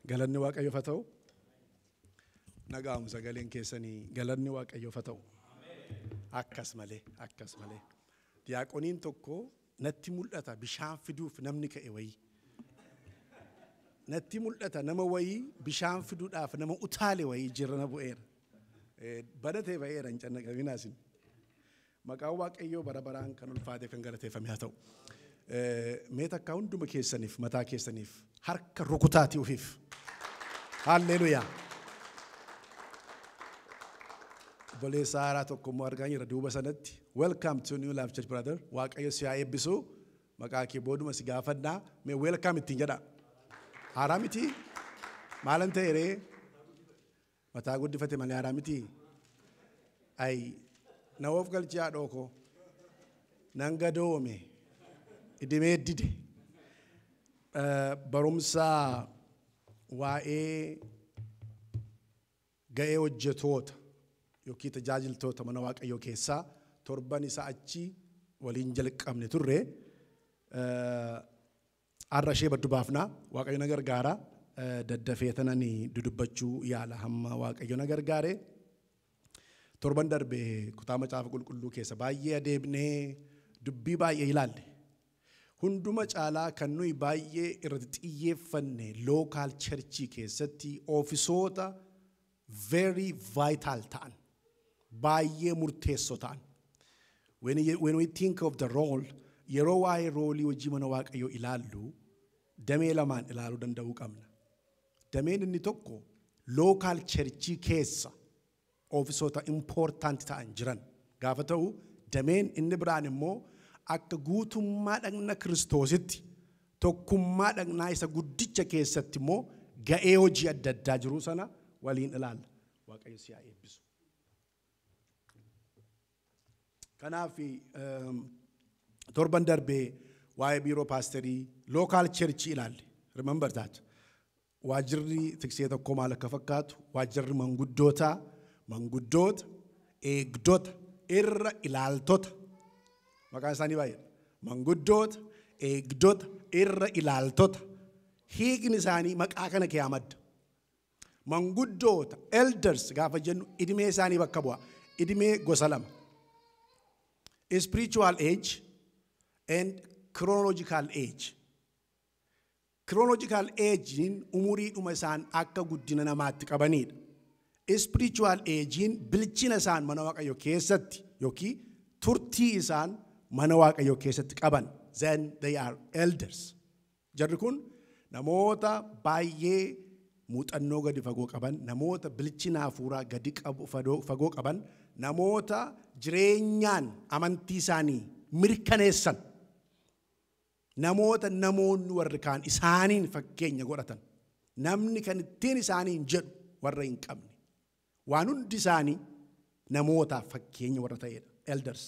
Galanni Waaqayyoof haa ta'u. Nagaamu sagaleen keessanii galanni Waaqayyoof haa ta'u. Akkas malee, akkas malee. Diyaaqoniin tokko natti mul'ata bishaan fiduuf namni ka'e wayii. Natti mul'ata nama wayii bishaan fiduudhaaf nama utaale wayii jirra na bu'eera. Badatee ba'eera hin cannaqaminaa isin. Maqaan Waaqayyoo bara baraan kan ulfaatee kan galateeffame haa ta'u. Mee takkaa hunduma keessaniif mataa keessaniif harka rukutaatii ofiif. Halleluuyaa. Obboleessa haaraa tokko immoo argaa jira duuba sanatti. Welcome to New Life Church, brother. Waaqayyo si haa eebbisu. Maqaa kee booduma si gaafadhaa. Mee welcome ittiin jedha. Haaraa miti? Maalan ta'e ree? Mataa guddifate malee haaraa miti? Ay, na of galchee haadhoo koo. Nan gadoome. Idimee dide. Barumsa waa'ee ga'ee hojjetoota yookiin tajaajiltoota mana Waaqayyoo keessaa torban isa achi waliin jalqabne turre. Har'a ishee baddu baafnaa. Waaqayyo na gargaara. Daddafee tanani dudubbachuu yaala hamma Waaqayyo na gargaare. Torban darbe kutaa macaafa qulqulluu keessa baay'ee adeemnee dubbii baay'ee ilaalle. Hunduma caalaa kan nuyi baay'ee irratti xiyyeeffanne local churchii keessatti ofisoota very vital ta'an, baay'ee murteessoo ta'an. When we think of the role, yeroo waa'ee roolii hojii mana Waaqayyoo ilaallu, damee lamaan ilaaluu danda'uu qabna. Dameen inni tokko local churchii keessa ofisoota important ta'an jiran gaafa ta'u, dameen inni biraan immoo akka guutummaa dhagna Kiristoositti tokkummaa dhagnaa isa guddicha keessatti immoo ga'ee hojii adda addaa jiru sana waliin ilaalla. Waaqayyo si haa eebbisu. Kanaaf torban darbee waa'ee biiroo paasterii local churchii ilaalle. Remember that. Waajjirri tiksee tokko maal akka fakkaatu, waajjirri manguddootaa, manguddoota, eegdota, irra ilaaltota. Maqaan isaanii baay'eedha. Manguddoota, eegdota, irra ilaaltota. Hiikni isaanii maqaa kana kee madda. Manguddoota, elders gaafa jennu idimee isaanii bakka bu'a. Idimee gosa lama. Spiritual age and chronological age. Chronological agein umuriidhuma isaan akka guddina namaatti qabanidha. Spiritual agein bilchina isaan mana Waaqayyoo keessatti yookiin turtii isaan mana Waaqayyoo keessatti qaban. Then they are elders. Jarri kun namoota baay'ee muuxannoo gadi fagoo qaban, namoota bilchina hafuuraa gadi qabu fagoo qaban, namoota jireenyaan amantii isaanii mirkaneessan, namoota namoonni warri kaan isaaniin fakkeenya godhatan, namni kan ittiin isaaniin jedhu warra hin qabne, waan hundi isaanii namootaaf fakkeenya warra ta'edha. Elders.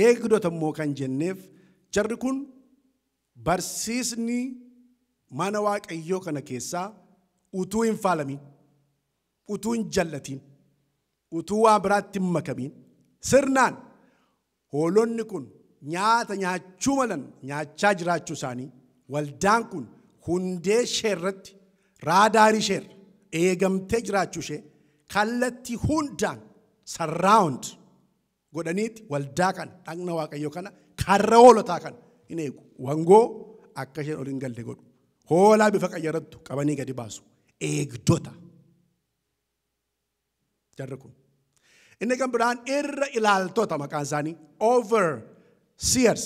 Eegdota immoo kan jenneef jarri kun barsiisni mana Waaqayyoo kana keessaa utuu hin faalamin, utuu hin jallatin, utuu waa biraatti hin makamin, sirnaan hoolonni kun nyaata nyaachuu malan nyaachaa jiraachuu isaanii, waldaan kun hundee ishee irratti raadaarii ishee eegamtee jiraachuu ishee kallattii hundaan surround godhaniiti waldaa kana, dhagna Waaqayyoo kana, karra hoolotaa kana hin eegu. Wangoo akka isheen ol hin galle godhu. Hoolaa bifa qayyarattu qabanii gadi baasu. Eegdota. Jarri kun. Inni kan biraan irra ilaaltota maqaan isaanii overseers.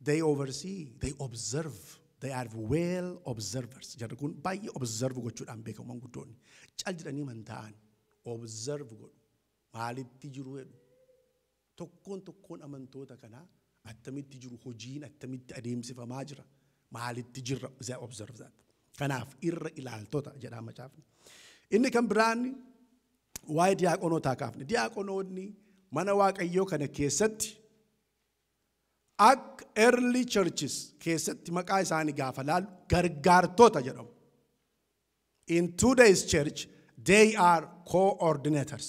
They oversee, they observe, they are well observers. Jarri kun baay'ee observe gochuudhaan beekamu manguddoonni. Cal jedhanii man ta'an observe godhu. Maalitti jiru jedhu. Tokkoon tokkoon amantoota kanaa attamitti jiru, hojiin attamitti adeemsifamaa jira. Maalitti jirra, they observe that. Kanaaf irra ilaaltota jedhaa macaafni. Inni kan biraan waa'ee diyaaqonootaa kaafne. Diyaaqonoonni mana Waaqayyoo kana keessatti akka early churches keessatti maqaa isaanii gaafa laalu gargaartota jedhamu. In today's church, they are coordinators.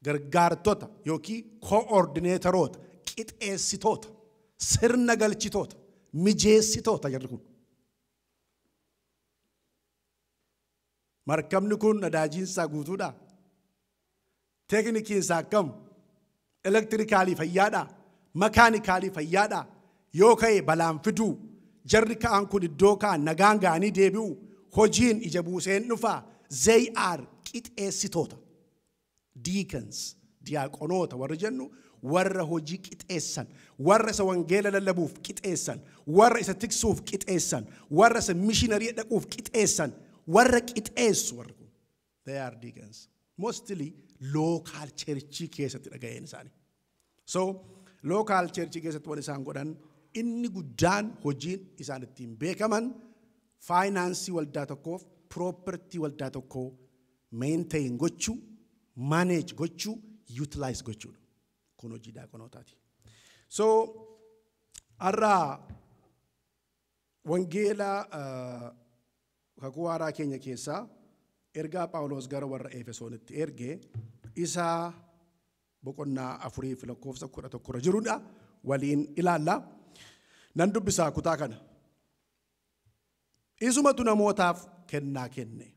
Gargaartota yookiin coordinatoroota, qixeessitoota, sirna galchitoota, mijeessitoota jarri kun. Markabni kun nadaajiinsaa guutuudha. Teeknikiinsaa akkam? Elektirikaalii fayyaadha. Makaanikaalii fayyaadha. Yoo ka'e balaan fiduu. Jarri ka'an kun iddoo ka'an nagaan ga'anii deebi'u. Hojiin ija buuseen dhufa. They are qixeessitoota. Deacons, diyaaqonoota warra jennu warra hojii qixeessan, warra isa wangeela lallabuuf qixeessan, warra isa tiksuuf qixeessan, warra isa mishiinarii dhaquuf qixeessan, warra qixeessu warri kun. They are deacons. Mostly local church keessatti dhaga'een isaanii. So local church keessatti waan isaan godhan inni guddaan hojiin isaan ittiin beekaman faayinaansii waldaa tokkoof property waldaa tokkoo maintain gochuu, manage gochuu, utilize gochuudha. Kun hojii diyaaqonootaati. So har'a wangeela kakuu haaraa keenya keessaa ergaa Phaawulos gara warra Efesoonitti erge isa boqonnaa 4 fi lakkoofsa 11 irra jirudha waliin ilaalla. Nan dubbisaa kutaa kana. Isumatu namootaaf kennaa kenne.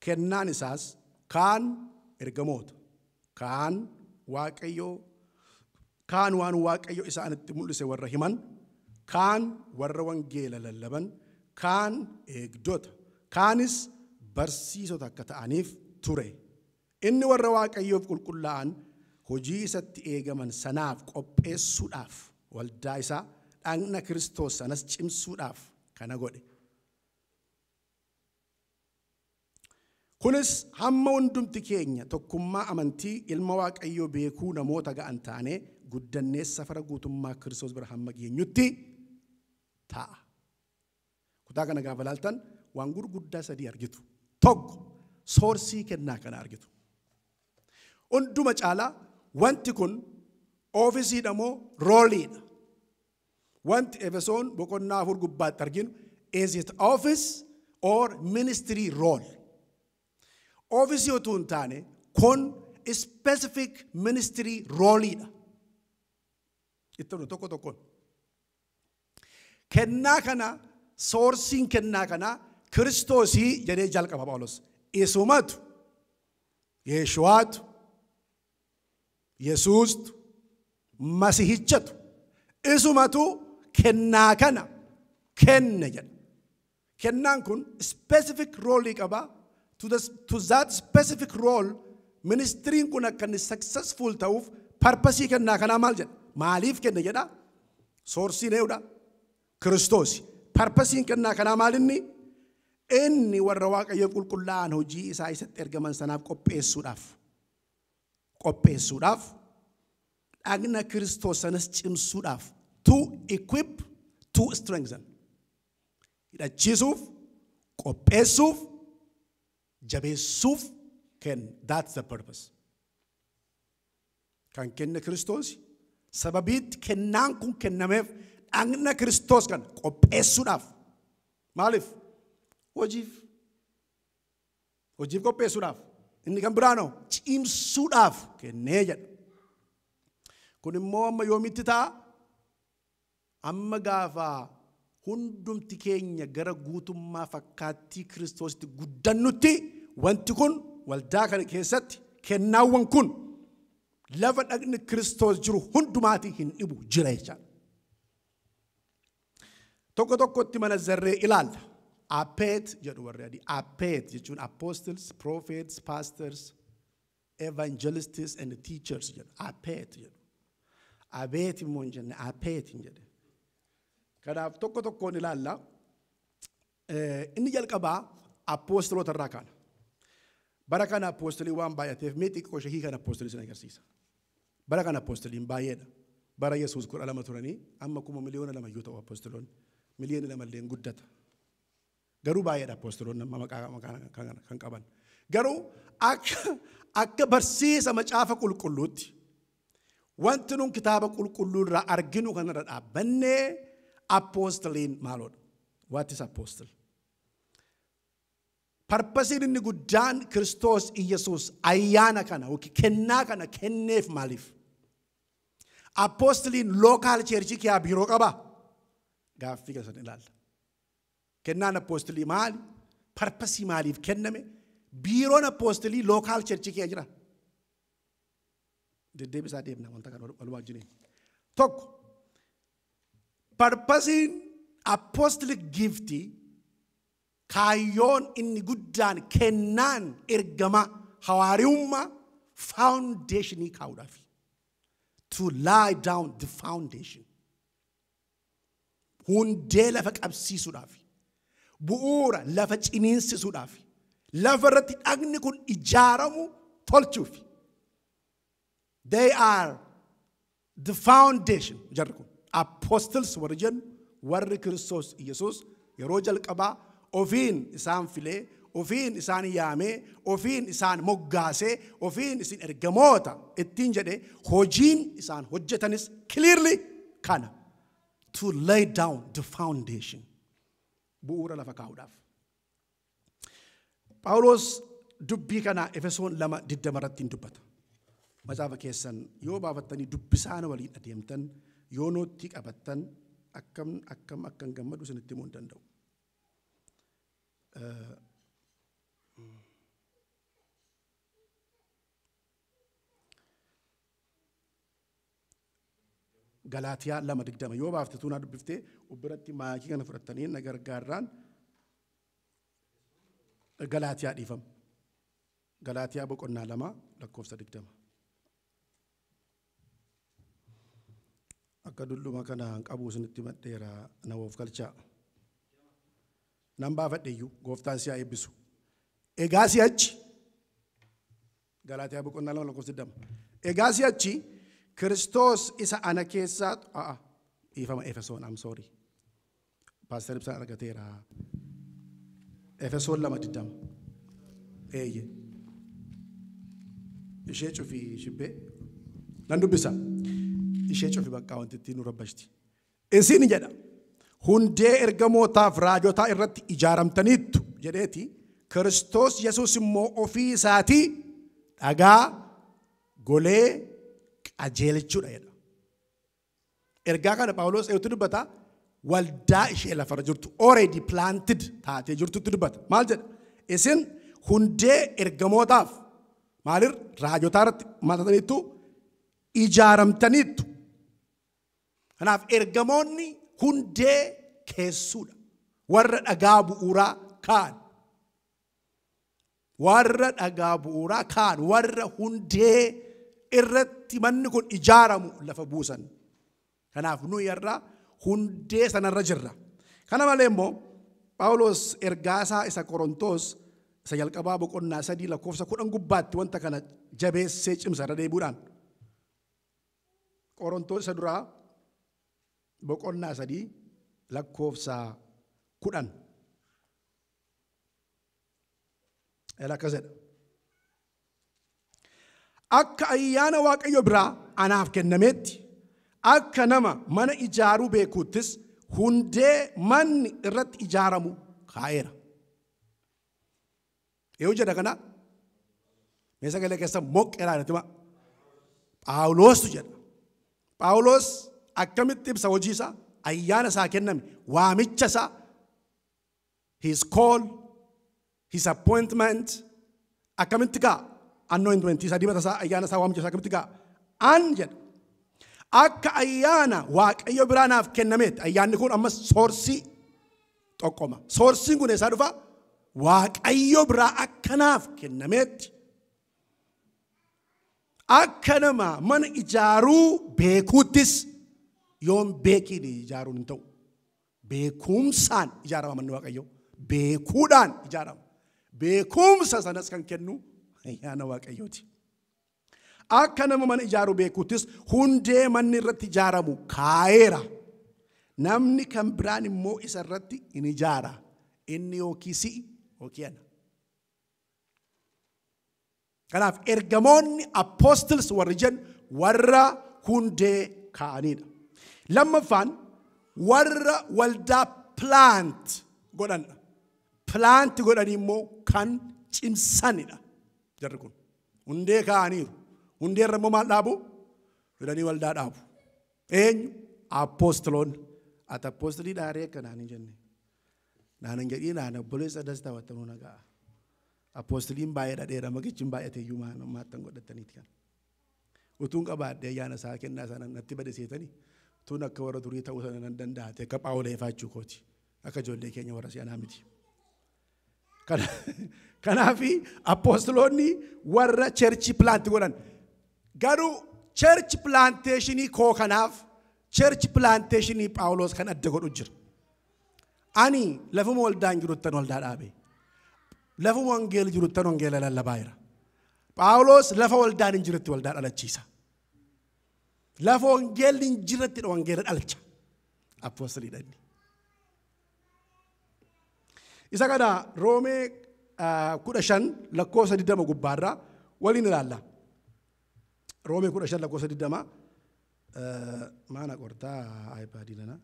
Kennaan isaas kaan ergamoota, kaan Waaqayyoo, kaan waan Waaqayyo isaanitti mul'ise warra himan, kaan warra wangeela lallaban, kaan eegdota, kaanis barsiisota akka ta'aniif ture. Inni warra Waaqayyoof qulqullaa'an hojii isatti eegaman sanaaf qopheessuudhaaf waldaa isaa dhagna Kiristoos sanas cimsuudhaaf kana godhe. Kunis hamma hundumti keenya tokkummaa amantii ilma Waaqayyoo beekuu namoota ga'an taanee guddannee safara guutummaa Kiristoos bira hamma geenyutti ta'a. Kutaa kana gaafa ilaaltan waan gurguddaa sadii argitu. Tokko soorsii kennaa kana argitu. Hunduma caalaa wanti kun oofisiidha moo rooliidha? Wanti Efesoon boqonnaa 4 gubbaatti arginu is it office or ministry role? Office utuu hin taane kun specific ministry rooliidha. Itti tokko tokkoon. Kennaa kana soorsiin kennaa kana Kiristoosii jedhee jalqaba Phaawulos. Isumatu, Yeeshuwaatu, Yesuustu, Masihichatu, isumatu kennaa kana kenne jedha. Kennaan kun specific roolii qaba. To that specific role, ministriin kun akka inni successful ta'uuf purpose kennaa kanaa maal jedha? Maaliif kenne jedha? Soorsiin eenyudha? Kiristoosi. Purpose kennaa kanaa maal inni? Inni warra Waaqayyoof qulqullaa'an hojii isaa isatti ergaman sanaaf qopheessuudhaaf. Qopheessuudhaaf dhagna Kiristoos sanas cimsuudhaaf. To equip, to strengthen. Hidhachiisuuf, qopheessuuf, jabeessuuf kenne. That's the purpose. Kan kenne Kiristoos sababiitti kennaan kun kennameef dhagna Kiristoos kana qopheessuudhaaf. Maaliif? Hojiif. Hojiif qopheessuudhaaf. Inni kan biraanoo cimsuudhaaf kennee jedha. Kun immoo amma yoomitti ta'a? Amma gaafa hundumti keenya gara guutummaa fakkaattii Kiristoositti guddannutti wanti kun waldaa kana keessatti kennaawwan kun lafa dhagni Kiristoos jiru hundumaati hin dhibu jira jechaadha. Tokko tokkotti mana zarree ilaalla. Apeet jedhu warri adii. Apeet jechuun apostles, prophets, pastors, evangelists and teachers jedhu. Apeet jedhu. Abeet immoo hin jenne apeet hin jedhe. Kanaaf tokko tokkoon ilaalla. Inni jalqabaa apostoloota irraa kaana. Bara kana apostolii waan baay'ateef mee xiqqoo ishee hiikan apostolii sin agarsiisa. Bara kana apostoliin baay'eedha. Bara Yesuus 12 turanii amma 2 miliyoona iyyuu ta'u apostoloonni. Miliyoona 2 illee guddata. Garuu baay'eedha apostoloonni amma maqaa kan qaban. Garuu akka barsiisa macaafa qulqulluutti wanti nun kitaaba qulqulluu irraa arginu kanarra dhaabbannee apostoliin maaloodha? What is apostle? Parpasiin inni guddaan Kiristoos Iyyasuus ayyaana kana yookiin kennaa kana kenneef maaliif? Apostoliin lookaal cheerchii kiyaa biiroo qabaa? Gaaffii keessan ilaalla. Kennaan apostolii maali? Purpose maaliif kenname? Biiroon apostilii local church kee jira. Deddeebisaa deemna wanta kana walumaa wajjiniin. Tokko, purpose apostolic gift kaayyoon inni guddaan kennaan ergama hawaariyummaa foundationii kaa'uudhaaf. To lie down the foundation. Hundee lafa qabsiisuudhaaf. Bu'uura lafa ciniinsisuudhaaf. Lafa irratti dhagni kun ijaaramu tolchuuf. They are the foundation. Jarri kun apostles warri jennu warri Kiristoos Yesuus yeroo jalqabaa ofiin isaan filee, ofiin isaan yaamee, ofiin isaan moggaasee, ofiin isin ergamoota ittiin jedhee hojiin isaan hojjetanis clearly kana. To lay down the foundation. Bu'uura lafa kaa'uudhaaf. Phaawulos dubbii kana Efesoon 2:20 irratti hin dubbata. Macaafa keessan yoo baafattanii dubbisaan waliin adeemtan, yoo nootti qabattan akkam akkam akkan gammadu isinitti himuu hin danda'u. Galaatiyaa 2:20 yoo baafte tuunaa dubbiftee obbiratti maakii kana fudhattanii na gargaarraan Galaatiyaa dhiifama. Galaatiyaa boqonnaa 2 lakkoofsa 20. Akka dulluma kana qabu isinitti madheera na of galchaa. Nan baafadhe iyyuu gooftaan si haa eebbisu. Egaa si'achi Galaatiyaa boqonnaa 2 lakkoofsa 20. Egaa si'achi Kiristoos isa ana keessaa dhiifama Efesoon, I'm sorry. Paaster Ibsaan argateera. Efesoon 2:20. Eeyye. Ishee cufii shibbee. Nan dubbisa. Ishee cufi bakka wanti ittiin nu rabbashti. Isin jedha. Hundee ergamootaaf raajotaa irratti ijaaramtaniittu jedheeti. Kiristoos Yesuus immoo ofii isaatii dhagaa golee qajeelchuudha jedha. Ergaa kana Phaawulos eeyyutti dubbata? Waldaa ishee lafarra jirtu already planted taatee jirtutti dubbata. Maal jedha? Isin hundee ergamootaaf maalir raajotaa irratti matataniittu ijaaramtaniittu. Kanaaf ergamoonni hundee keessuudha. Warra dhagaa bu'uuraa kaa'an. Warra dhagaa bu'uuraa kaa'an. Warra hundee irratti manni kun ijaaramu lafa buusan. Kanaaf nuyi irraa hundee sanarra jirra. Kana malee immoo Phaawulos ergaasaa isa Qorontos isa jalqabaa boqonnaa 3 lakkoofsa 10 gubbaatti wanta kana jabeessee cimsa irra deebi'uudhaan. Qorontos isa duraa boqonnaa 3 lakkoofsa 10. Akkas jedha. Akka ayyaana Waaqayyo biraa anaaf kennametti akka nama mana ijaaruu beekuuttis hundee manni irratti ijaaramu kaa'eera. Yoo jedha kana mee sagalee keessa moqqeeraa jedhama. Phaawulostu jedha. Phaawulos akkamitti ibsa hojii isaa? Ayyaana isaa kenname, waamicha isaa, his call, his appointment, akkamitti ka'a? Anointment isaa, dibata isaa, ayyaana isaa, waamicha isaa akkamitti ka'a? An jedha. Akka ayyaana Waaqayyo biraa naaf kennameetti. Ayyaanni kun ammas soorsii xoqqoma. Soorsiin kun eessaa dhufa? Waaqayyo biraa akka naaf kennameetti. Akka nama mana ijaaruu beekuuttis yoon beekiin ijaaruun hin ta'u. Beekumsaan ijaarama manni Waaqayyoo. Beekuudhaan ijaarama. Beekumsa sanas kan kennu ayyaana Waaqayyooti. Akka nama mana ijaaruu beekuuttis hundee manni irratti ijaaramu kaa'eera. Namni kan biraan immoo isa irratti hin ijaara. Inni yookiin si'i yookiin ana. Kanaaf ergamoonni apostles warri jennu warra hundee kaa'anidha. Lammaffaan warra waldaa plant godhanidha. Plant godhanii immoo kan cimsanidha. Jarri kun hundee kaa'aniiru. Hundee irra immoo maal dhaabu? Fidanii waldaa dhaabu. Eenyu? Apostoloonni. Ati apostilii dhaaree akkanaan hin jenne. Naan jedhii naan obboleessa Dastaa wattanuu nagaa. Apoostiliin baay'ee dhadheera maqichi baay'ate iyyuu maattan godhataniiti kan. Utuun qabaadhee ayyaana isaa kennaa sana natti bade seetanii utuun akka warra durii ta'uu sana nan danda'ate akka Phaawulee faachuu kooti akka ijoollee keenya warra si'anaa miti. Kanaafi apoostiloonni warra church plant godhan garuu church plantationii koo kanaaf church plantationii Phaawulos kan adda godhu jira. Ani lafuma waldaan jiruttan waldaa dhaabe. Lafuma wangeela jiruttan wangeela lallabaa jira. Phaawulos lafa waldaan hin jiretti waldaa dhalachiisa. Lafa wangeelli hin jiretti wangeela dhalcha. Apoostoliidha inni. Isa kana Roomee 15 lakkoofsa 20 gubbaarraa waliin ilaalla. Roomee 15 lakkoofsa 20 maana qortaa iPadii nana.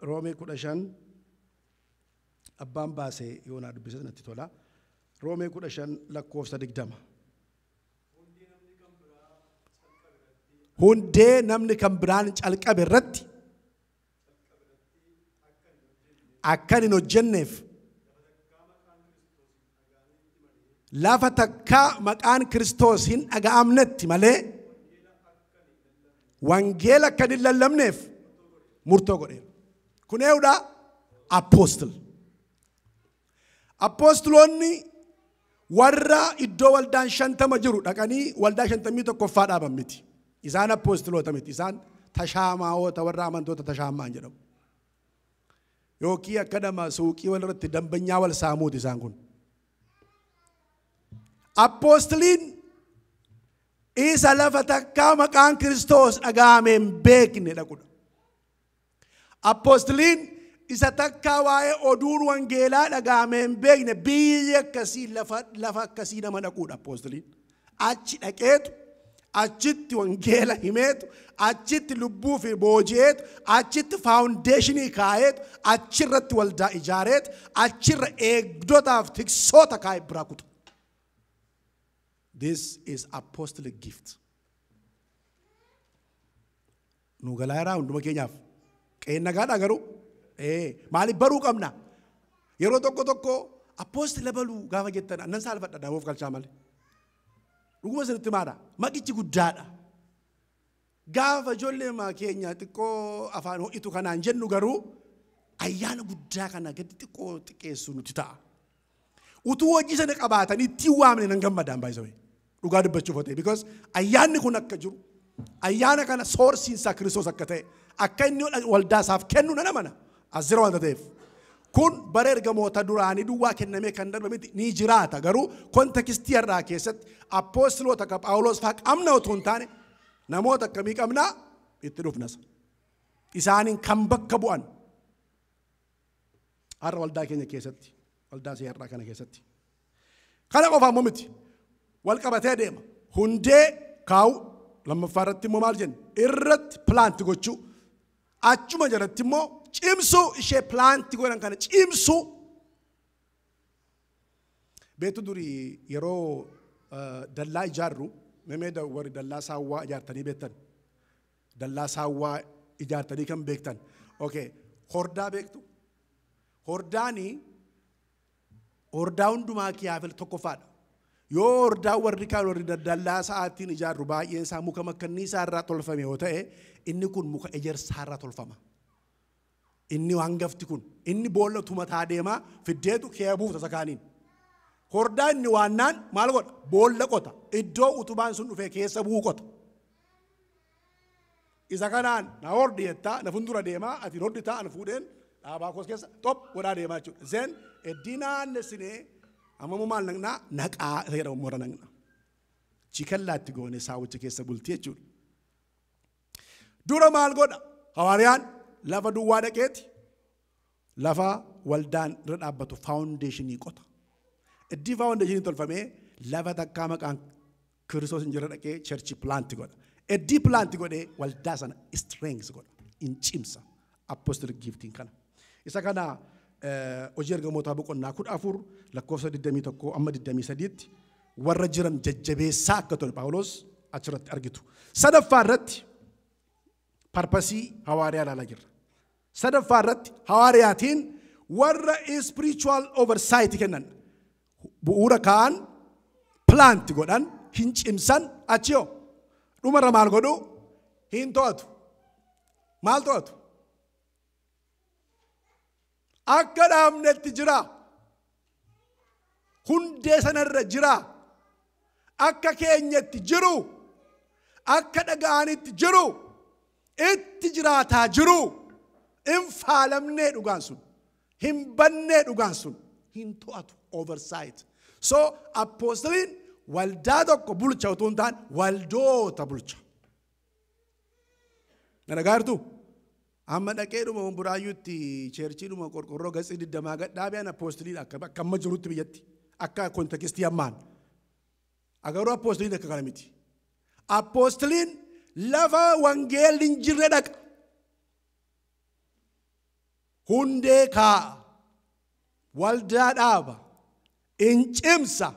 Roomee 15 abbaan baasee yoonaa dubbise natti tola. Roomee 15 lakkoofsa 20. Hundee namni kan biraan calqabe irratti akkan hin hojjenneef lafa takkaa maqaan Kiristoos hin dhaga'amnetti malee wangeela akkan hin lallabneef murtoo godheera. Kun eenyudha? Apoostil. Apoostiloonni warra iddoo waldaan 50 jiru dhaqanii waldaa 51ffaa dhaaban miti. Isaan apoostiloota miti. Isaan tashaamaa'oota warra amantoota tashaamaan jedhamu. Yookiin akka nama suuqii walirratti dambanyaa wal saamuuti isaan kun. Apoostiliin isa lafa takkaa maqaan Kiristoos dhaga'ame hin beekne dhaqudha. Apoostiliin isa takkaa waa'ee oduun wangeelaa dhaga'ame hin beekne biyya akkasii lafa akkasii nama dhaquudha apoostiliin. Achi dhaqeetu, achitti wangeela himeetu, achitti lubbuu fi booji'eetu, achitti faawundeeshinii kaa'eetu, achirratti waldaa ijaareetu, achirra eegdotaaf tiksoota kaa'e biraa kuta. This is apostolic gift. Nu galaa jiraa hunduma keenyaaf. Qe'een nagaadha garuu. Maaliif baruu qabna? Yeroo tokko tokko apoostila baluu gaafa jettan nan saalfadha namoof galchaa malee. Dhuguma isinitti maadha. Maqichi guddaadha. Gaafa ijoollee keenya xiqqoo afaan ho'itu kanaan jennu garuu ayyaana guddaa kana gadi xiqqoo xiqqeessu nuti ta'a. Utuu hojii sana qabaatanii ittiin waamne nan gammadaan baay'isawee. Dhugaa dubbachuuf ta'e because ayyaanni kun akka jiru ayyaana kana soorsiin isaa Kiristoos akka ta'e akka inni waldaa isaaf kennu nan amana. As jira wanta ta'eef. Kun bara ergamoota duraanii duwwaa kennamee kan darbe miti ni jiraata garuu kontekstii irraa keessatti apoostiloota akka Phaawulos fa'aa qabna otoo hin taane namoota akkamii qabnaa itti dhufnas. Isaaniin kan bakka bu'an har'a waldaa keenya keessatti waldaa seerraa kana keessatti. Kana qofa ammoo miti wal qabatee deema. Hundee kaa'u lammaffaa irratti immoo maal jenna irratti plant gochuu achuma jalatti immoo cimsuu ishee plant godhan kana cimsuu. Beektu durii yeroo dallaa ijaarru memee warri dallaa saawwaa ijaartanii beektan dallaa saawwaa ijaartanii kan beektan okay hordaa beektu hordaanii hordaa hundumaa kiyaafil tokkoffaadha. Yoo hordaa warri kaan warri dallaa sa'aatiin ijaarru baay'een isaa muka makkanniisaa irraa tolfame yoo ta'e inni kun muka ejersaa irraa tolfama. Inni hangafti kun inni boolla tumataa deemaa fiddeetu kee buufta sakaaniin. Hordaa inni waannaan maal godha? Boolla qota. Iddoo utubaan sun dhufee keessa bu'u qota. Isa kanaan na hordi jettaa na fuuldura deemaa ati hordi ta'a na fuudheen dhaabaa koos keessa xop godhaa deemaa jechuudha. Zeen iddii naannessinee amma maal naqnaa naqaa isa jedhamu warra naqna. Chikallaatti goone saawwicha keessa bulti jechuudha. Dura maal godha? Hawaariyaan lafa duwwaa dhaqeeti lafa waldaan irra dhaabbatu faawundeeshinii qota. Iddii faawundeeshinii tolfamee lafa takkaa maqaan Kiristoos hin jirre dhaqee church plant godha. Iddii plant godhee waldaa sana strength godha. In cimsa. Apostolic giftiin kana. Isa kana hojii ergamootaa boqonnaa 14 lakkoofsa 21 amma 23tti warra jiran jajjabeessaa akka ture Phaawulos achirratti argitu. Sadaffaa irratti purpose hawaariyaa ilaalaa jirra. Sadaffaa irratti hawaariyaatiin warra spiritual oversight kennan bu'uura kaa'an plant godhan hin cimsan achiyoo dhumarra maal godhu hin to'atu. Maal to'atu? Akka dhaabnetti jira. Hundee sanarra jira. Akka keenyatti jiru. Akka dhaga'anitti jiru. Itti jiraataa jiru. Hin faalamnee dhugaan sun. Hin bannee dhugaan sun. Hin to'atu oversight. So apostoliin waldaa tokko bulcha utuu hin taane waldoota bulcha. Na dhagaartuu? Amma dhaqeedhuma Buraayyuutti churchiidhuma qorqorroo gatsii 20 gad dhaabeen apostoliin akka amma jirutti biyyatti akka contextii ammaan. Agaruu apostoliin akka kana miti. Apostoliin lafa wangeelli hin jirre dhaqa. Hundee kaa'a. Waldaa dhaaba. In cimsa.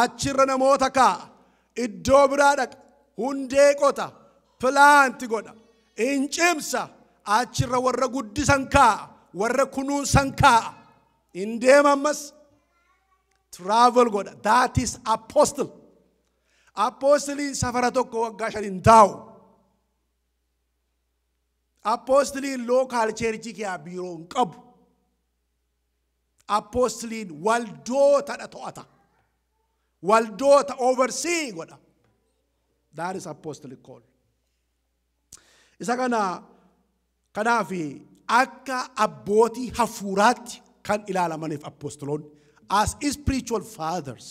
Achirra namoota kaa'a. Iddoo biraa dhaqa. Hundee qota. Plant godha. In cimsa. Achirra warra guddisan kaa'a. Warra kunuunsan kaa'a. In deema ammas. Travel godha. That is apostle. Apostoliin safara tokko waggaa 5 hin taa'u. Apostoliin local churchii kee biiroo hin qabu. Apostoliin waldoota to'ata. Waldoota oversee godha. That is apostolic call. Isa kana kanaaf akka abbootii hafuuraatti kan ilaalamaniif apostoloonni as spiritual fathers.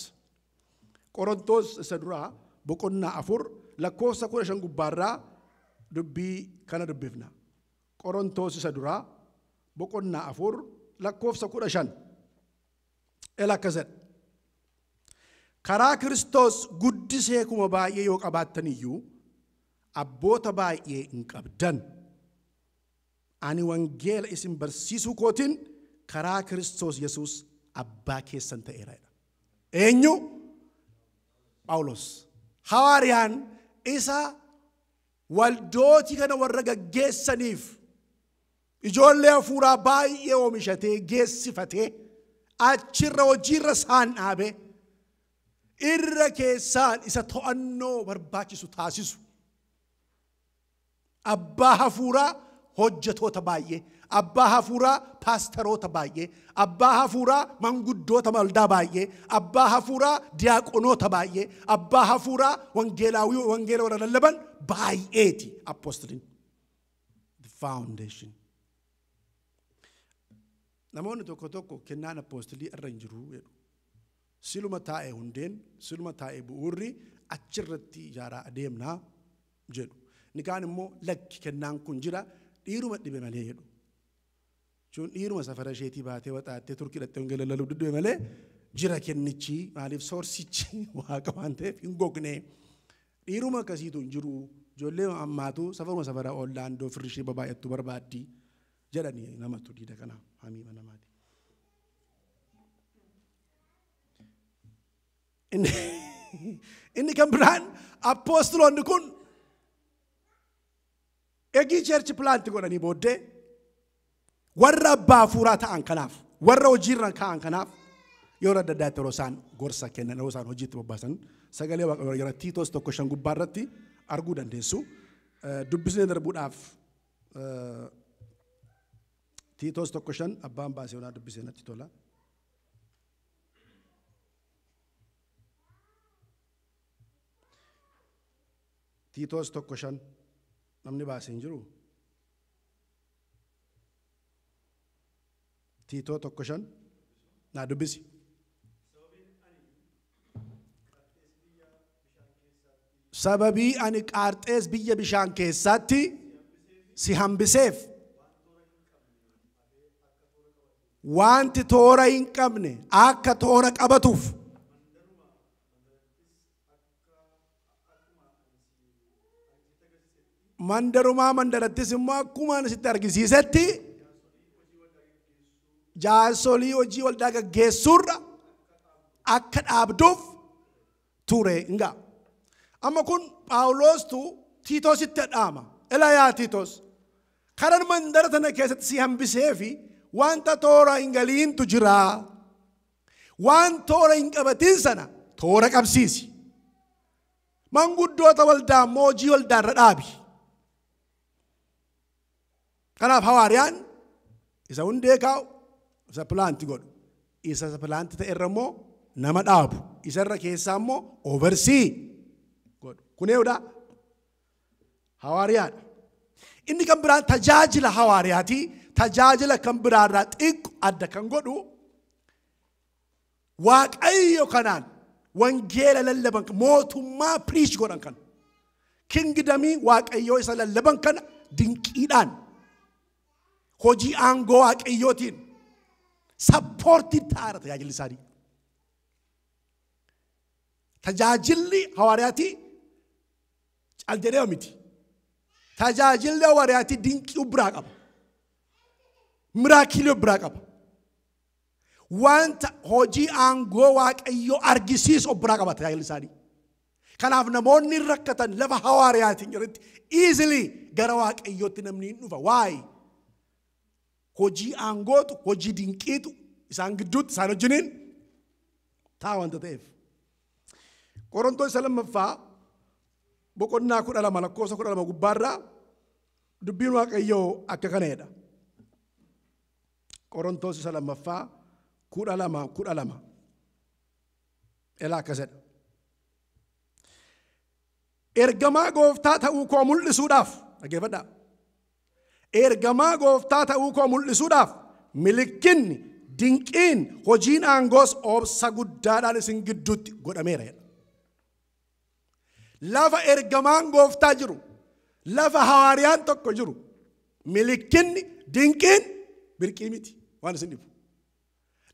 Qorontos isa duraa boqonnaa 4 lakkoofsa 15 gubbaarraa dubbii kana dubbifna. Qorontos isa duraa boqonnaa 4 lakkoofsa 15. Ela akkas jedha. Karaa Kiristoos guddisee kuma baay'ee yoo qabaattan iyyuu abboota baay'ee hin qabdan. Ani wangeela isin barsiisuu kootiin karaa Kiristoos Yesuus abbaa keessan ta'eera jedha. Eenyu? Phaawulos. Hawaariyaan isa waldootii kana warra gaggeessaniif ijoollee hafuuraa baay'ee oomishatee geessifatee achirra hojiirra isaan dhaabe irra keessaan isa to'annoo barbaachisu taasisu. Abbaa hafuuraa hojjetoota baay'ee, abbaa hafuuraa paastaroota baay'ee, abbaa hafuuraa manguddoota waldaa baay'ee, abbaa hafuuraa diyaaqonoota baay'ee, abbaa hafuuraa wangeelaawii wangeela warra lallaban baay'eeti apostoliin. The foundation. Namoonni tokko tokko kennaan apostolii irra hin jiru jedhu. Siluma taa'e hundeen, siluma taa'e bu'uurri achirratti ijaaraa adeemnaa jedhu. Inni kaan immoo lakki kennaan kun jira dhiiruma dhibe malee jedhu. Jechuun dhiiruma safara isheetii baatee waxaattee Turkii dhattee wangeela lallabuu dhibe malee jira kennichi maaliif soorsichi waaqa waan ta'eef hin gogne. Dhiiruma akkasiitu hin jiru. Ijoollee ammaatu safaruma safara Ollaandoo firri ishee babaay'attu barbaaddi jedhanii namatu diida kana hamiima namaati. Inni kan biraan apostoloonni kun egii church plant godhanii booddee warra abbaa hafuuraa ta'an kanaaf warra hojiirra ka'an kanaaf yeroo adda addaatti yeroo isaan gorsa kennan yeroo isaan hojiitti bobbaasan sagalee Waaqayyoo jira Tiitos 1:5 gubbaa irratti arguu dandeessu. Dubbisnee darbuudhaaf Tiitos 1:5 abbaan baasee onaa dubbisee natti tola. Tiitos 1:5 namni baasee hin jiru. Tiitoo 1:5 naa dubbisi. Sababii ani Qaarxees biyya bishaan keessatti si hambiseef wanti toora hin qabne akka toora qabatuuf mandarumaa mandarattis immoo akkuma ani sitti argisiisetti jaarsolii hojii waldaa gaggeessuurra akka dhaabduuf ture hingaa. Amma kun Phaawulostu Tiitoositti dhaama. Ilaa yaa Tiitos, karan mandara tana keessatti si hambisee fi wanta toora hin galiintu jira. Waan toora hin qabatin sana toora qabsiisi. Manguddoota waldaa immoo hojii waldaa irra dhaabi. Kanaaf hawaariyaan isa hundee kaa'u, isa plant godhu. Isa plant ta'e irra immoo nama dhaabu. Isa irra keessaa immoo oversee godhu. Kun eewudha? Hawaariyaadha. Inni kan biraan tajaajila hawaariyaatii tajaajila kan biraarraa xiqqoo adda kan godhu Waaqayyo kanaan wangeela lallaban mootummaa preach godhan kana kingdomii Waaqayyoo isa lallaban kana dinqiidhaan hojii aangoo Waaqayyootiin supportii ta'aadha tajaajilli isaanii. Tajaajilli hawaariyaatii cal jedhee miti. Tajaajilli hawaariyaatii dinqii biraa qaba. Miracle biraa qaba. Wanta hojii aangoo Waaqayyoo argisiisu of biraa qaba tajaajilli isaanii. Kanaaf namoonni rakkatan lafa hawaariyaatiin jirutti easily gara Waaqayyootti namni hin dhufa. Waa'ee hojii aangootu hojii dinqiitu isaan gidduutti isaan wajjiniin ta'a wanta ta'eef. Qorontoos isa lammaffaa boqonnaa 12 lakkoofsa 12 gubbaarraa dubbiin Waaqayyoo akka kana jedha. Qorontoos isa lammaffaa 12:12 Elaa akkas jedha. Ergamaa gooftaa ta'uu koo mul'isuudhaaf dhaggeeffadhaa. Ergamaa gooftaa ta'uu koo mul'isuudhaaf milikkinni dinqiin hojiin aangoos obsa guddaadhaan isin gidduutti godhameera jedha. Lafa ergamaan gooftaa jiru, lafa hawaariyaan tokko jiru, milikkinni dinqiin birqii miti waan isin dhibu.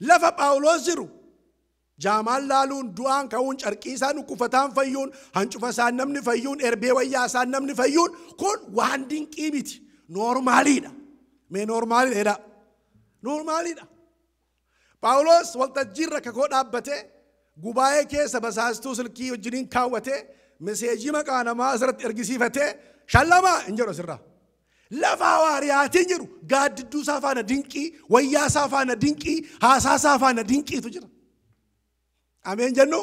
Lafa Phaawulos jiru jaamaan laaluun, du'aan ka'uun, carqii isaan dhukkufataan fayyuun, hancufa isaan namni fayyuun, erbee wayyaa isaan namni fayyuun kun waan dinqii miti. Normaliidha. Mee normaliidha jedhaa. Normaliidha. Phaawulos waltajjiirra kakoo dhaabbatee gubaa'ee keessa basaastuu silkii wajjiniin kaawwatee message maqaa namaa asirratti ergisiifatee shallamaa hin jedhu asirraa. Lafa hawaariyaatiin jiru gaaddidduu isaa faana dinqii, wayyaa isaa faana dinqii, haasaa isaa faana dinqiitu jira. Ameen jennu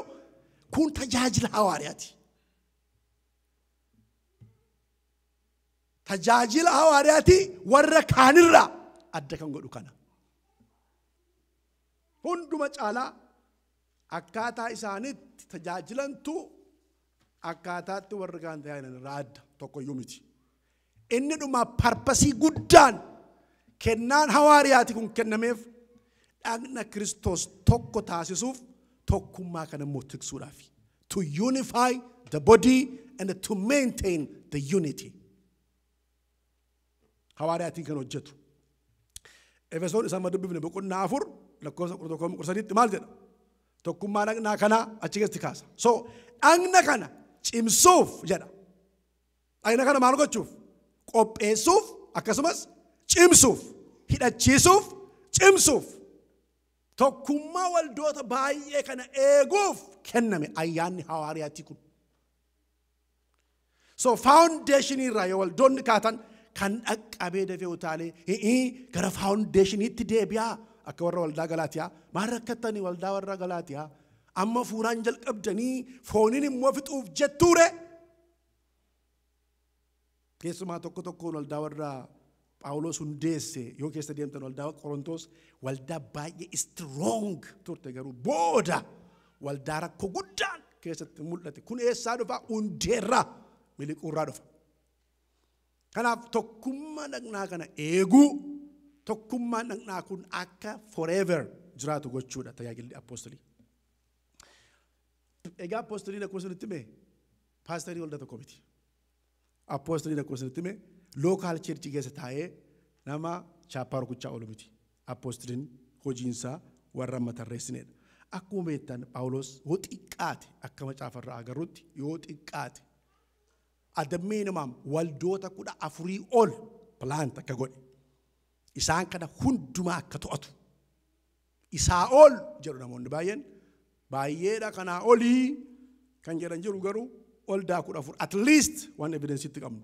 kun tajaajila hawaariyaati. Tajaajila hawaariyaati warra kaanirraa adda kan godhu kana. Hunduma caalaa akkaataa isaanitti tajaajilantu akkaataatti warri kaan tajaajilan irraa adda tokkoyyuu miti. Inni dhuma purpose guddaan kennaan hawaariyaati kun kennameef dhagna Kiristoos tokko taasisuuf tokkummaa kana immoo tiksuudhaaf. To unify the body and to maintain the unity. Hawaariyaatiin kan hojjetu. Efesoon isaan dubbifne boqonnaa 4 lakkoofsa 11-13 maal jedha? Tokkummaa dhagnaa kanaa achi keessatti kaasa. So dhagna kana cimsuuf jedha. Dhagna kana maal gochuuf? Qopheessuuf akkasumas cimsuuf, hidhachiisuuf, cimsuuf. Tokkummaa waldoota baay'ee kana eeguuf kenname ayyaanni hawaariyaatii kun. So foundation irraa yoo waldoonni kaatan kan dhaqqabee dafee utaalee gara foundationiitti deebi'aa akka warra waldaa Galaatiyaa maal rakkattanii waldaa warra Galaatiyaa amma fuuraan jalqabdanii fooniin immoo fixuuf jettuure. Keessumaa tokko tokkoon waldaa warra Phaawulos hundeesse yoo keessa deemtan waldaa Qorontos waldaa baay'ee strong turte garuu booda waldaa rakkoo guddaan keessatti mul'ate. Kun eessaa dhufa? Hundeerraa miliquurraa dhufa. Kanaaf tokkummaa dhagnaa kana eeguu, tokkummaan dhagnaa kun akka forever jiraatu gochuudha tajaajilli apostolii. Egaa apostoliin akkuma isinitti hime paasterii waldaa tokko miti. Apostoliin akkuma isinitti hime local church keessa taa'ee nama chaappaa rukuchaa oolu miti. Apostoliin hojiinsaa warra amma tarreessinedha. Akkuma beektan Phaawulos yoo xiqqaate akka macaafarraa agarrutti yoo xiqqaate at the minimum waldoota 14 ol plant akka godhe. Isaan kana hundumaa akka to'atu. Isaa ol jedhu namoonni baay'een baay'eedha kanaa olii kan jedhan jiru garuu Waldaa 14 at least waan evidensiitti qabnu.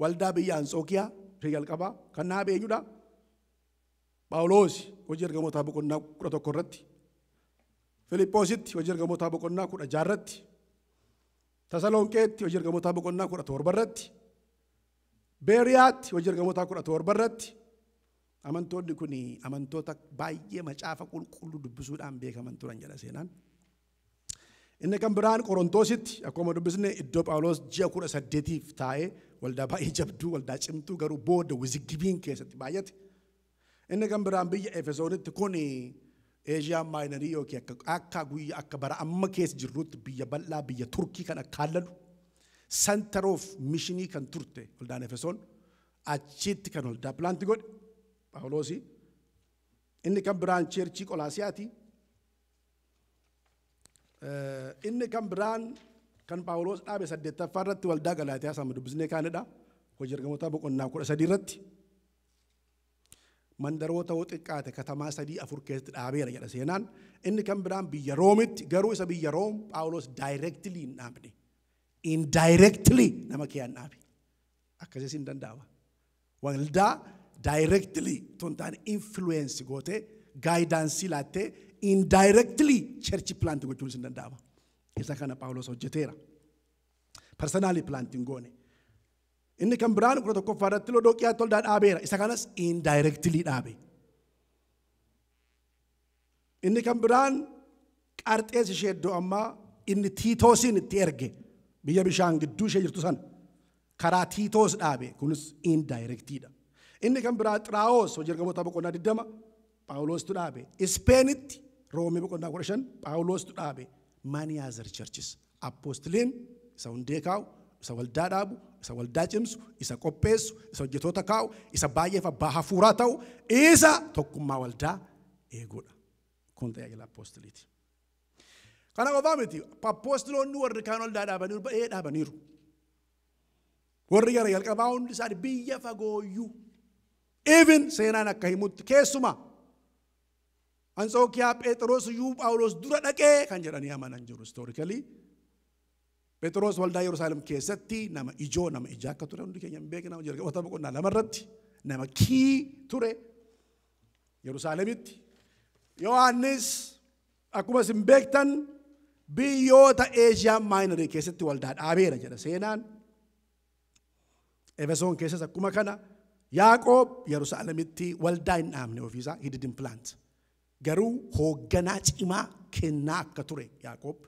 Waldaa biyya Antsookiyaa ishee jalqabaa kan dhaabe eenyudha? Phaawulos hojii ergamootaa boqonnaa 11 irratti, Filiiphoositti hojii ergamootaa boqonnaa 16 irratti, Tasalonqeetti hojii ergamootaa boqonnaa 17 irratti, Beeriyaatti hojii ergamootaa 17 irratti. Amantoonni kun amantoota baay'ee macaafa qulqulluu dubbisuudhaan beekaman turan jedha seenaan. Inni kan biraan Qorontoositti akkuma dubbisne iddoo Phaawulos ji'a 18 taa'ee waldaa baay'ee jabduu, waldaa cimtuu garuu booda wiziggibiin keessatti baay'ate. Inni kan biraan biyya Efesoonitti kun Eeshiyaa Maayinarii yookiin akka guyyaa akka bara amma keessa jirrutti biyya bal'aa biyya Turkii kan akka haallalu center of missionii kan turte waldaan Efesoon achitti kan waldaa plant godhe Phaawulosi. Inni kan biraan churchii Qolaasiyaati. Inni kan biraan kan Phaawulos dhaabe 8ffaa irratti waldaa Galaatiyaa sama dubbisnee kaanidha. Hojii ergamootaa boqonnaa 13 irratti. Mandaroota hoo xiqqaate katamaa 3-4 keessatti dhaabeera jedha seenaan. Inni kan biraan biyya Roomitti garuu isa biyya Room Phaawulos directly hin dhaabne. Indirectly nama kee hin dhaabe. Akkasiis hin danda'ama. Waldaa directly otoo hin taane influence gootee guidance laattee indirectly church plant gochuunis hin danda'ama. Isa kana Phaawulos hojjeteera. Personally planting goone. Inni kan biraan 11ffaa irratti Lodooqiyaatti waldaa dhaabeera. Isa kanas indirectly dhaabe. Inni kan biraan Qarxees ishee iddoo ammaa inni Tiitoosiin itti erge biyya bishaan gidduu ishee jirtu sana karaa Tiitoos dhaabe, kunis indirectlyidha. Inni kan biraa Xiraa'oos hojii ergamoota boqonnaa 20 Phaawulostu dhaabe. Ispeenitti Roomii boqonnaa 15 Phaawulostu dhaabe. Many other churches. Apostoliin isa hundee kaa'u, isa waldaa dhaabu, isa waldaa cimsu, isa qopheessu, isa hojjetoota kaa'u, isa baay'eef abbaa hafuuraa ta'u, isa tokkummaa waldaa eeguudha. Kun tajaajila apostoliiti. Kana qofaa miti, apostoloonni warri kaan waldaa dhaabaniiru, baay'ee dhaabaniiru. Warri gara jalqabaa hundi isaanii biyya fagooyyuu. Even seenaan akka himutti keessumaa Antsookiyaa Phexros iyyuu Phaawulos dura dhaqee kan jedhanii amanan jiru historically. Phexros waldaa Yerusaalem keessatti nama ijoo, nama ijaa akka ture hundi keenya hin beekna. Jalqabota boqonnaa 2 irratti nama kii ture Yerusaalemitti. Yohaannis akkuma isin beektan biyyoota Eeshiyaa Maayinarii keessatti waldaa dhaabeera jedha seenaan. Efesoon keessas akkuma kana. Yaaqoob Yerusaalemitti waldaa hin dhaabne ofiisaa, he didn't plant. Garuu hoogganaa cimaa kennaa akka ture Yaaqoob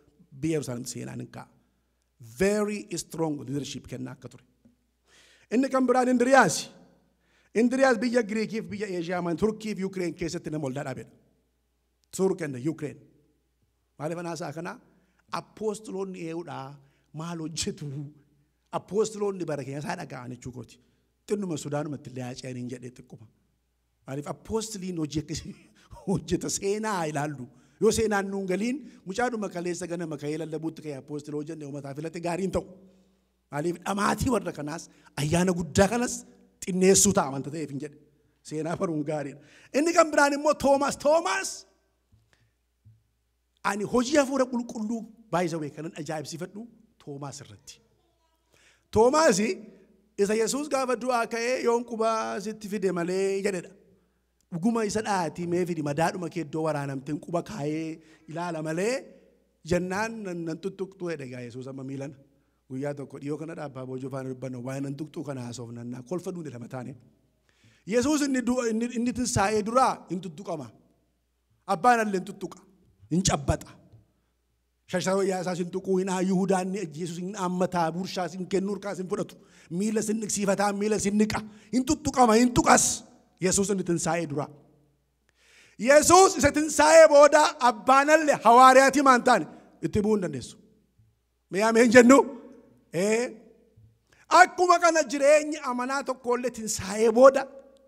biyya Yerusaalemitti seenaan hin kaa'a. Very strong leadership kennaa akka ture. Inni kan biraan Indiriyaas. Indiriyaas biyya Giriikiif biyya Eeshiyaa Maayinarii Turkii fi Yukireen keessatti nama waldaa dhaabedha. Turk and Ukraine. Maaliif anaasaa kana apostoloonni ee'uudhaa maal hojjetu? Apostoloonni bara keenya isaa dhaga'an jechuu kooti. Xinnuma Sudaanumatti illee haaceen hin jedhee xiqquma. Maaliif apostoliin hojii akkasii hojjeta seenaa ilaallu. Yoo seenaan nuun galiin mucaadhuma kaleessa ganama ka'ee lallabuutti ka'ee apostoloo hojjenne uummataa filate gaariin ta'u. Maaliif dhamaatii warra kanaas ayyaana guddaa kanas xinneessuu ta'a wanta ta'eef hin jedhe. Seenaa baruun gaariidha. Inni kan biraan immoo Toomaas. Toomaas ani hojii hafuura qulqulluu baay'isawee kanan ajaa'ibsiifadhu Toomaas irratti. Toomaas isa Yesuus gaafa du'aa ka'ee yoon quba sitti fide malee jedhedha. Dhuguma isa dhaatii mee fidi madaadhuma kee iddoo waraanamteen quba kaayee ilaala malee jennaan nan tuttuqxuu jedhe egaa Yesuus amma miilana. Guyyaa tokko dhiyoo kana dhaabbaa boojoo faana dubbannu waa'ee nan tuqxuu kana haasofnannaa kolfa duune lama taane. Yesuus inni tinsaa'ee duraa hin tuttuqama. Abbaan illee hin tuttuqa. Hin cabbaxa. Shasharoo isaas hin tuquu hin Yihudaan Yesuus hin haammataa burshaas hin kennu harkaas hin fudhatu. Miila sin dhiqsiifataa miila sin niqa. Hin tuttuqama hin tuqas. Yesuus inni tinsaa'ee duraa. Yesuus isa tinsaa'ee booda abbaan illee hawaariyaatii maan taane itti bu'uu hin dandeessu. Mee ameen jennu? Akkuma kana jireenyi amanaa tokkollee tinsaa'ee booda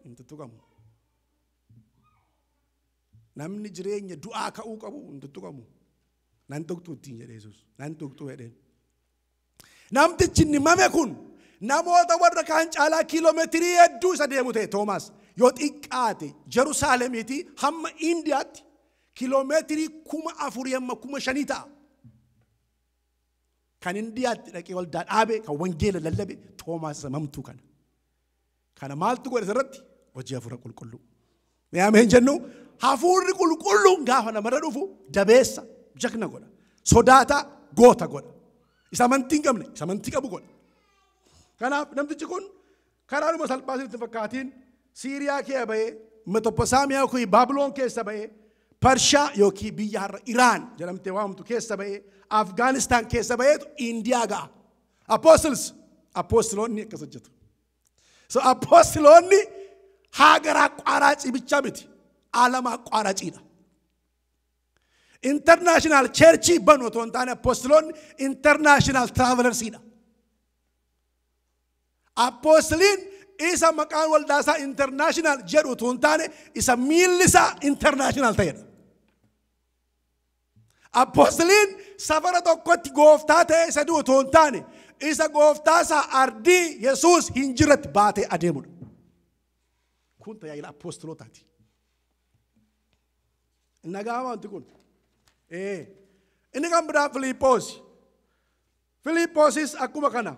hin tuttuqamu. Namni jireenya du'aa ka'uu qabu hin tuttuqamu. Nan tuqxu ittiin jedhe Yesuus. Nan tuqxu jedheen. Namtichi inni mame kun namoota warra kaan caalaa kiiloomeetirii hedduu isa deemu ta'e Toomaas yoo xiqqaate Yerusaalemiitii hamma Indiyaatti kiiloomeetirii 4,000 hamma 5,000 ta'a. Kan Indiyaatti dhaqee waldaa dhaabe, kan wangeela lallabe Toomaas isa mamtuu kana. Kana maaltu godhe irratti? Hojii hafuura qulqulluu. Mee ameen jennu. Hafuurri qulqulluun gaafa namarra dhufu dabeessa jakna godha. Sodaataa goota godha. Isa amantii hin qabne isa amantii qabu godha. Kanaaf namtichi kun karaadhuma salphaa isinitti fakkaatiin Siiriyaa kee ba'ee, Mesopotaamiyaa yookiin Baabiloon keessa ba'ee, Parshaa yookiin biyya har'a Iraan jedhamtee waamtu keessa ba'ee, Afgaanistaan keessa ba'eetu Indiyaa ga'a. Apostles, apostoloonni akkas hojjetu. So apostoloonni ሀገር አቋራጭ ብቻ miti, ዓለም አቋራጭidha. International church banu otoo hin taane apostoloonni international travelersiidha. Apostoliin isa maqaan waldaa isaa international jedhu otoo hin taane isa miilli isaa international ta'edha. Apostoliin safara tokkotti gooftaa ta'e isa du'u otoo hin taane isa gooftaa isaa ardii Yesuus hin jirretti baatee adeemudha. Kun tajaajila apostolootaati. Nagaa wanti kun. Inni kan biraa Filiippoos. Filiippoosis akkuma kana.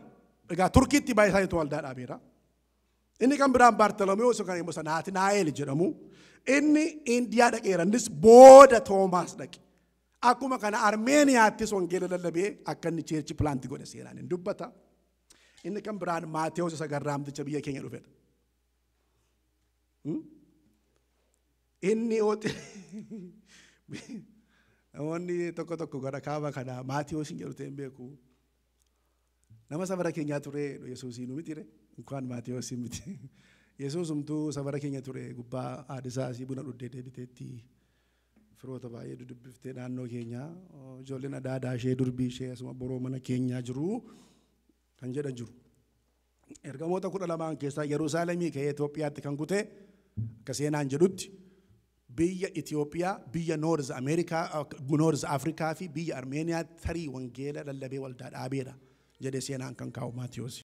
Egaa Turkiitti baay'ee isaaniitu waldaa dhaabeera. Inni kan biraan Baartolomewoos yookaan immoo Naatinaa'el jedhamu. Inni Indiyaa dhaqeera. Innis booda Toomaas dhaqe. Akkuma kana Armeeniyaattis wangeela lallabee akka inni church plant godhe seenaan hin dubbata. Inni kan biraan Maatewos isa garraamticha biyya keenya dhufedha. Inni namoonni tokko tokko gara kaaba kana Maatewos hin jedhu ta'e hin beeku. Nama safara keenyaa ture Yesuusii nu mitire inkaan Maatewos miti. Yesuusumtuu safara keenya ture gubbaa haadhisaa asii buna dhuddee deebiteetti firoota baay'ee dudubbiftee naannoo keenyaa ijoolleen adaadaa ishee durbii ishee asuma boroo mana keenyaa jiru kan jedhan jiru. Ergamoota 12 keessaa Yerusaalemii ka'ee Itoophiyaatti kan kute akka seenaan jedhutti biyya Itoophiyaa, biyya North Ameerikaa, North Afrikaa fi biyya Armeeniyaatti tarii wangeela lallabee waldaa dhaabeedha jedhee seenaan kan kaa'u Maatiyoosi.